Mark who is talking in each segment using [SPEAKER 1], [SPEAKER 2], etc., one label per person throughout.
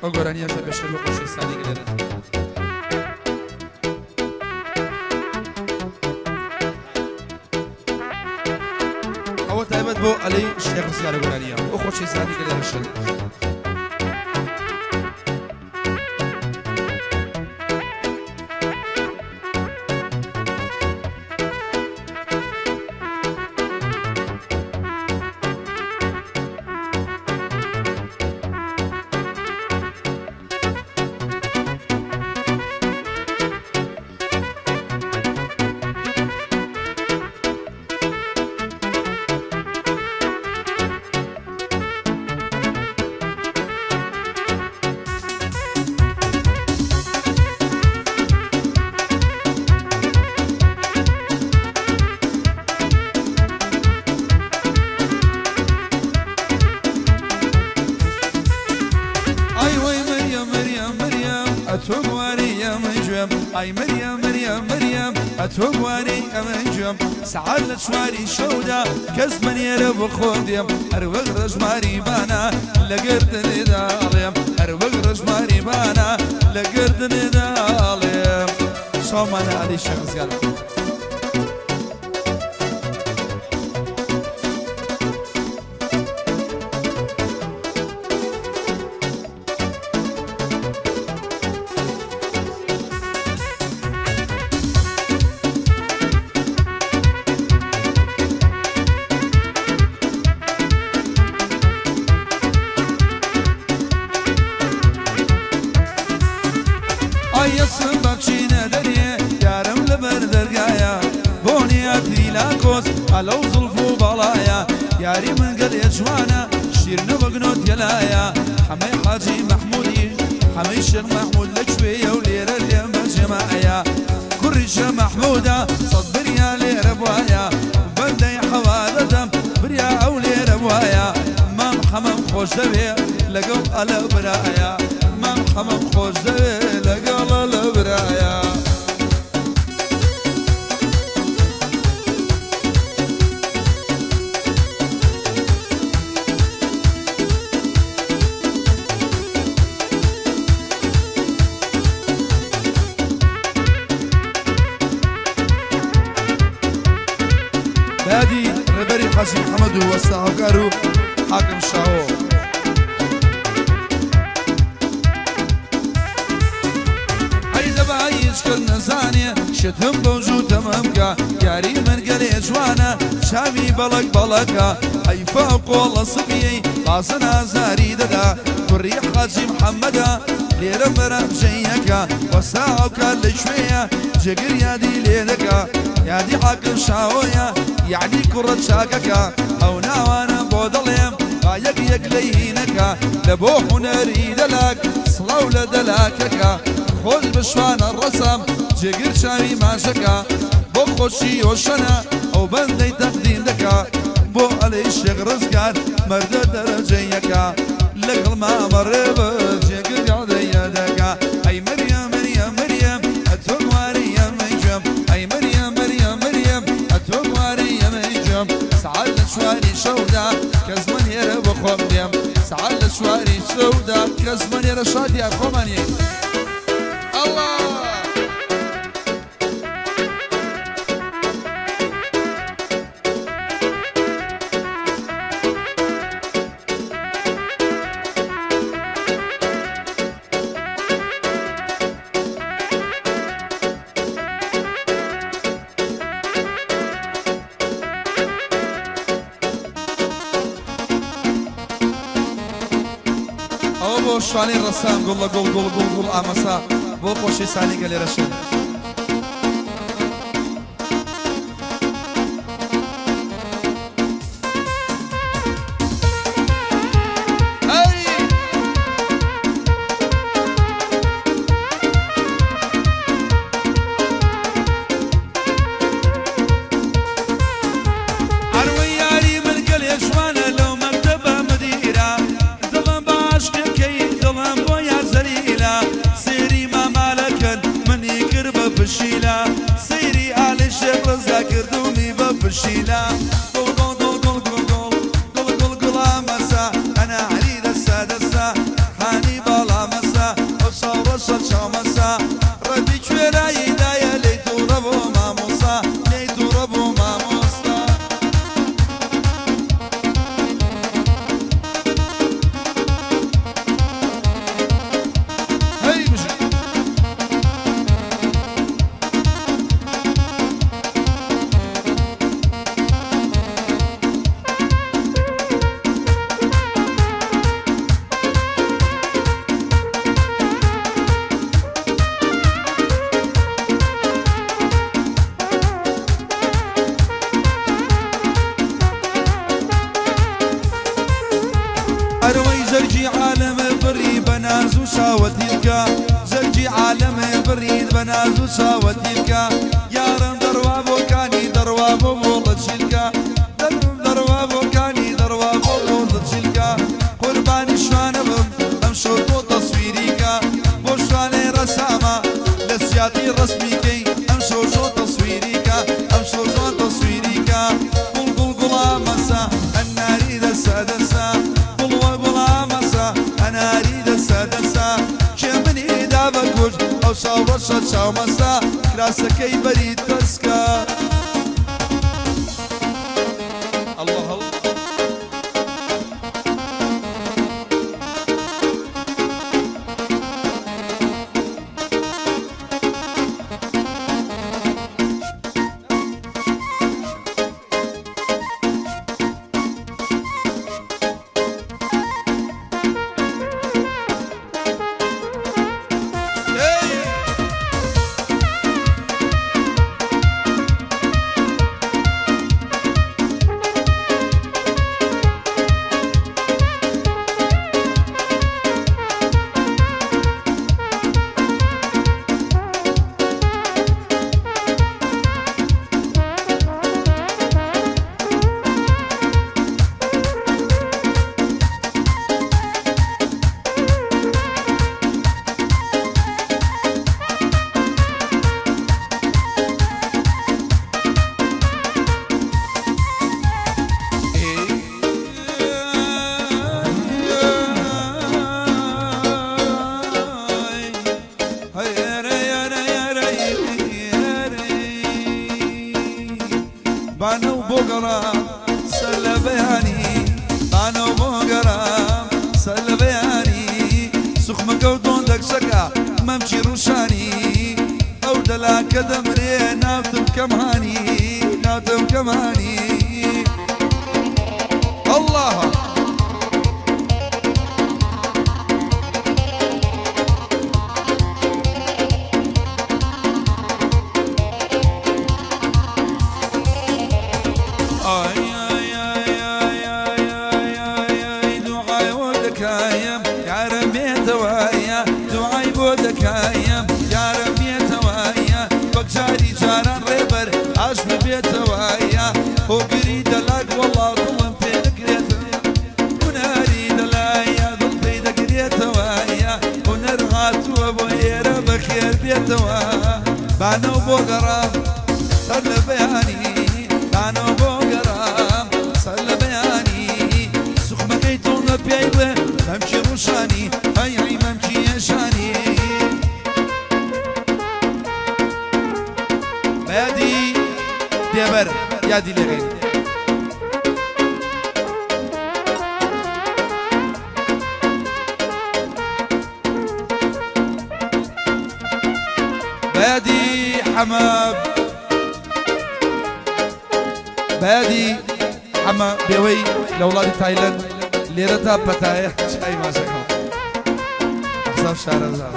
[SPEAKER 1] ئەو گۆرانیەش لە پێشکەش بۆ خۆشەویستانی گەلێرە. ئەوە تایبەت بۆ ئەلەی شێخ ڕزگارە گۆرانیە ئەو خۆشەویستانی گەلێرە شن. ئای وەی مریەم مریەم مریەم ئەتۆ گواری ئەمن گوێم ئای مریەم مریەم مریەم ئەتۆ گواری ئەمن گوێم سەعات لە چواری شەودا کەس مەنێرە بۆ خۆم دێم هەر وەک ڕەشماری بانا لە گەردنێدا ئەڵێم هەر وەک ڕەشماری بانا لە گەردنێدا ئەڵێم سڵاومانە عەلی شێخ ڕزگار. ئایەسم بەبچینە دەرێ یارم لەبەر دەرگایە بۆنی ئەتری لاکۆس ئەلەو زوڵف و باڵایە یاری من گەلێ جوانە شیرنە وەک نۆتێلایە حەمەی حاجی مەحمودی حەمەی شێخ مەحمود لە کوێیە و لێرە لێم بەجێمایە کوڕی شێخ مەحمودە سەد بریا لێرە بوایە بەندەی حەوالەدەم بریا ئەو لێرە بوایە مام حەمەم خۆش دەوێ لەگەڵ ئەلە برایە مام حەمەم خۆش دەوێ لەگەڵ ئەلە برایە. بەیادی ڕێبەری حاجی محەمەد و وەستا هاوکار و حاکم شاهۆ. ئەی لە با هیچ کەس نەزانێ شتم بەو جووتە مەمکە یاری من گەلێ جوانە چاوی بەڵک بەڵەکە حەیفە قۆڵە سپیەی بازن ئازاری دەدا کوڕی حاجی محەممەدە لێرە بەرەنجەیەکە وەستا هاوکار لە کوێیە جێگر یادی لێ دەکا یادی حاکم شاهۆیە یەعنی کوڕە چاکەکە ئەو ناوانە بۆ دەڵێم با یەک یەک لێی نەکا لە بۆ هونەری دەلاک سڵاو لە دەلاکەکە خۆش بە شوانە ڕەسام جێگر چاوی ماچەکە بۆ خۆشی هۆشەنە ئەو بەندەی تەقدیم دەکا بۆ ئەلەی شێخ ڕزگار مەردە دەرەجە یەکە لەگەڵ مامە ڕێبەر جێگر گەعدەیە دەکا ئەی مریەم مریەم مریەم ئەتۆ گوارەی ئەمەی گوێم ئەی مریەم مریەم مریەم ئەتۆ گوارەی ئەمەی گوێم سەعات لە چواری شەودا کەس مەنێرە بۆ خۆم دێم سەعات لە چواری شەودا کەس مەنێرە شادیا خۆمان یەین ئەڵا. ئەوە بۆ شوانەی ڕەسام گوڵ لە گوڵ گوڵ گوڵ گوڵ ئامەسا بۆ خۆشەویستانی گەلێ رەشن. عەروەی یاری من گەلێ جوانە لەو مەکتەبە مدیرە دڵم بە عەشقەکەی دڵم بۆ یار زەلیلە سەیری مامالەکەن منی کرد بە پشیلە سەیری ئالی شێخ ڕەزا کردومی بە پشیلە گوڵ گوڵ گوڵ گوڵ گوڵ گوڵ گوڵ گوڵ گوڵا مەسە ئەنا عەلی دەسە دەسە خانی باڵا مەسە. و چاوەتیلکە زەرگی عالەمێ بڕیت بە ناز و چاوەتیلکە یارم دەڕوا بۆ کانی دەڕوا بۆ بۆڵە چیلکە دەرم دەڕوا بۆ کانی دەڕوا بۆ بۆڵە چیلکە قوربانی شوانە بم ئەمشەو تۆ تەسویریکە بۆ شوانەی ڕەسامە لە سیاتی ڕەسمیکەی ئەمشەو زۆ تەسویریکە ئەمشەو زۆ تەسویریکە گوڵ گوڵ گوڵامەسە ئەناری دەسە دەسە گوڵوە گوڵامەسە ئەناری دەسە دەسە کێ منی دا بە کوشت ئەو چاو ڕەشە چاومەسە کراسەکەی بەری تەسکە. الله الله. بانە و بۆ گەڕام سەر لە بەیانی بانە و بۆ گەڕام سەر لە بەیانی سوخمەکە و دۆندەکچەکە مەمکی ڕوشانی ئەو دەلاکە دەمرێ ناوتم کەمهانی ناوتم کەمهانی الله. ئای ئای ئای ئای ئای ئای ئای ئای دوعای بۆ دەکایم یارم بێتەوەیە دوعای بۆ دەکایم یارم بێتەوەیە وەک جاری جاران ڕێبەر ئاش ببێتەوەیە هۆگری دەلاک وەڵا دڵم پێ دەگرێتەوە هونەری دەلایە دڵ پێی دەگرێتەوەیە هونەر هاتووە بۆ ئێرە بەخێر بێتەوە بانە و بۆ گەڕام سەر لە بەیانی بانە و بۆ گەڕام سەر لە بەیانی سوخمەکەی تۆنە پێی بڵێ مەمکی ڕوشانی ئەی ئەی مەمکی یەشانی بە یادی دێبەر یادی لێکەین. بە یادی حەمە بە یادی حەمە بێوەی لە وڵاتی تایلەند لێرە تا پەتایە چای ماسەکەم حساب شارەزا.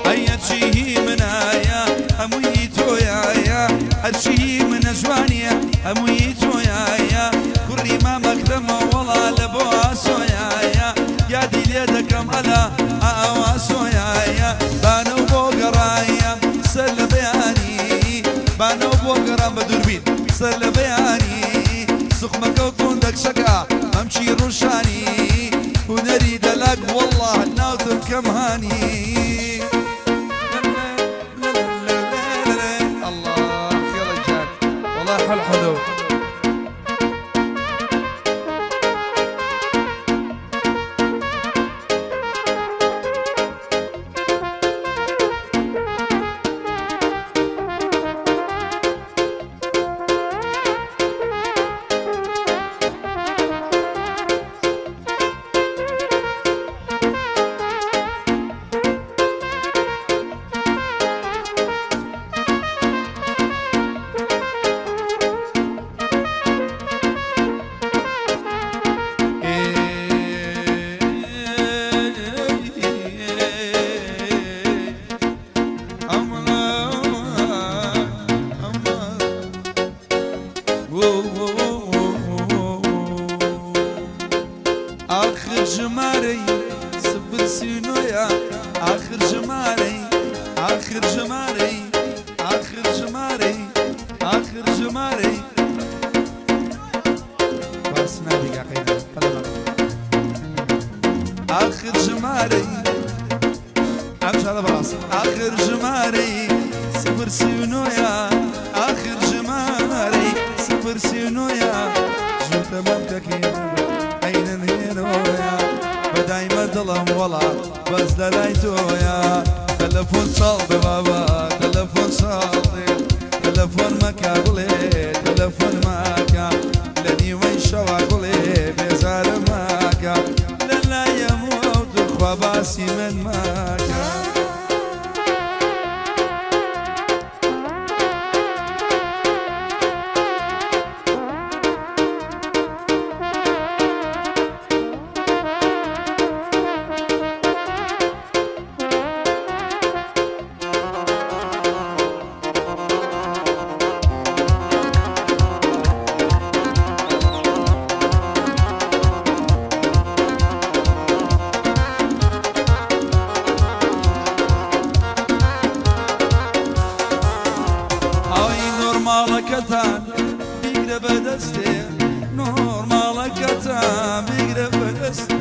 [SPEAKER 1] ئەیە چی هی منایە هەمووی تۆیایە هەرچی هی منە جوانیە هەمووی تۆیایە کوڕی مامەکرەمە وەڵا لە بۆ ئاسۆیایە یادی لێ دەکەم ئەلا ئاوا سۆیایە بانە و بۆ گەڕایە سەر لە بەیانی بانە و بۆ گەڕام بە دووربین سەر لە بەیانی سوخمەکە و تۆندەکچەکە مەمکی ڕوشانی هونەری دەلاک وەڵڵا ناوتم کەمهانی. الله خير جان والله حلو حلو. ئاخر ژمارەی سفر سی و نۆیە ئاخر ژمارەی ئاخر ژمارەی ئاخر ژمارەی ئاخر ژمارەی باس نابی گاقەینا ئاخر ژمارەی ئەم شادە بەڕاست ئاخر ژمارەی سفر سی و نۆیە ئاخر ژمارەی سفر سی و نۆیە ژووتە مەمکەکەی عەینەن هێرۆیە بەدایمە دڵم وەڵا بەس لەلای تۆیە تەلەفۆن چاڵ بێ بابا تەلەفۆن چاڵ دێ تەلەفۆن مەکە گوڵێ تەلەفۆن مەکە لە نیوەی شەوا گوڵێ بێزارم مەکە لەلایەم و ئەو توخوا باسی من مەکە. ئای نۆرماڵەکەتان بیگرە بەدەستێ نۆرماڵەکەتان بیگرە بەدەستێ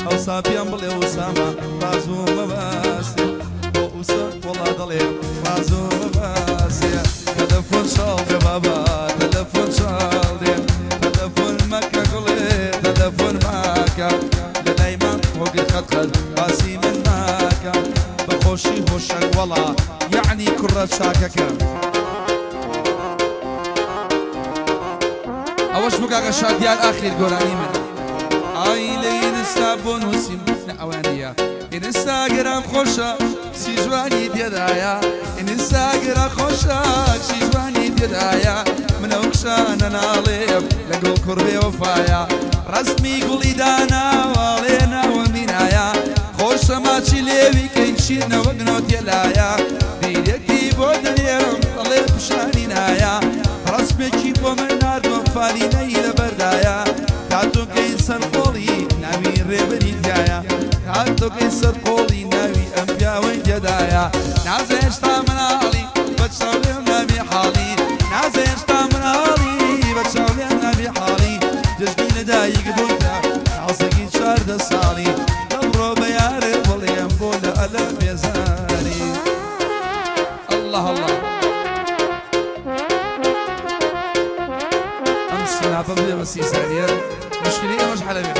[SPEAKER 1] ئەوسا پێم بڵێ ئوسامە ڕازوو مەبەستێ بۆ ئوسە وەڵا دەڵێ ڕازوو مەبەستێ تەلەفۆن چاڵ دێ بابا تەلەفۆن چاڵ دێ تەلەفۆن مەکە گوڵێ تەلەفۆن مەکە لە لای مام هۆگر خەت خەت باسی من مەکە بەخۆشی هۆشەنگ وەڵا یەعنی کوڕە چاکەکە. ئەوەش بوو کاکە شاد دیار ئاخیر گۆرانی من ئای لە ئینستا بۆ نووسیم نە ئەوان نییە ئینستاگرام خۆشە کچی جوانی تێدایە ئینستاگرام خۆشە کچی جوانی تێدایە من ئەو کچانە ناڵێم لەگەڵ کوڕ بێ وەفایە ڕەسمی گوڵی داناوە ئەڵێ ناوم مینایە خۆشە ماچی لێوی کەی شیرنە وەک نۆتێلایە بیرێکی بۆ دەنێرم ئەڵێ پیشانی نایە ڕەسمێکی بۆ من ناردوە فالینەی لەبەردایە تاتۆکەی سەر قۆڵی ناوی ڕێبەری تیایە تاتۆکەی سەر قۆڵی ناوی ئەم پیاوەی تێدایە نازە هێشتا مناڵی بە چاو لێم نابی حاڵی نازە هێشتا مناڵی بە چاو لێم نابی حاڵی جەژنی لەدایک بوونتە تازەگی 14 ساڵی دەبڕۆ بە یارێ بڵێم بۆ لە ئەلە بێزاری اللە اللە ئەم سناپە بدە بە سی سانیە مشکلی ئێمەش حەلەوێ.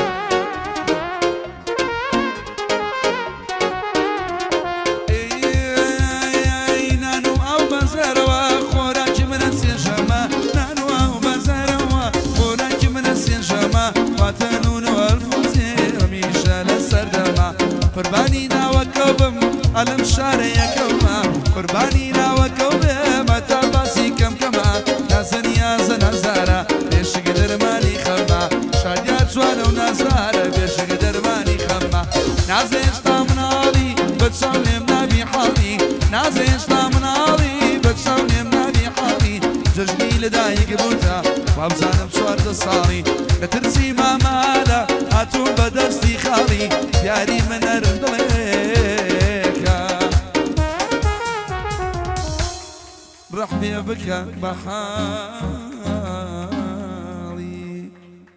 [SPEAKER 1] نان و ئاو بەزەرەوە خۆراکی منە سێژەمە نان و ئاو بەزەرەوە خۆراکی منە سێژەمە واتە نون و ئەلفوزێ هەمیشە لە سەردەمە قوربانی ناوەکەو بم ئەلم شارە یەکەمە قوربانی ناوەکەو بم هەتا باسی کەم کەمە نازە نیازە نازدارە بێشک دەرمانی خەمە شادیار جوانە و نازدارە بێشک دەرمانی خەمە نازە هێشتا مناڵی بە چاو لێم نابی حاڵی نازە هێشتا مناڵی بە چاو لێم نابی حاڵی جەژنی لەدایک بووتە وابزانم 14 ساڵی لە ترسی مامالە هاتووم بە دەستی خاڵی دیاری من ئەرم دڵێکە ڕەحمێ بکە بە حاڵی.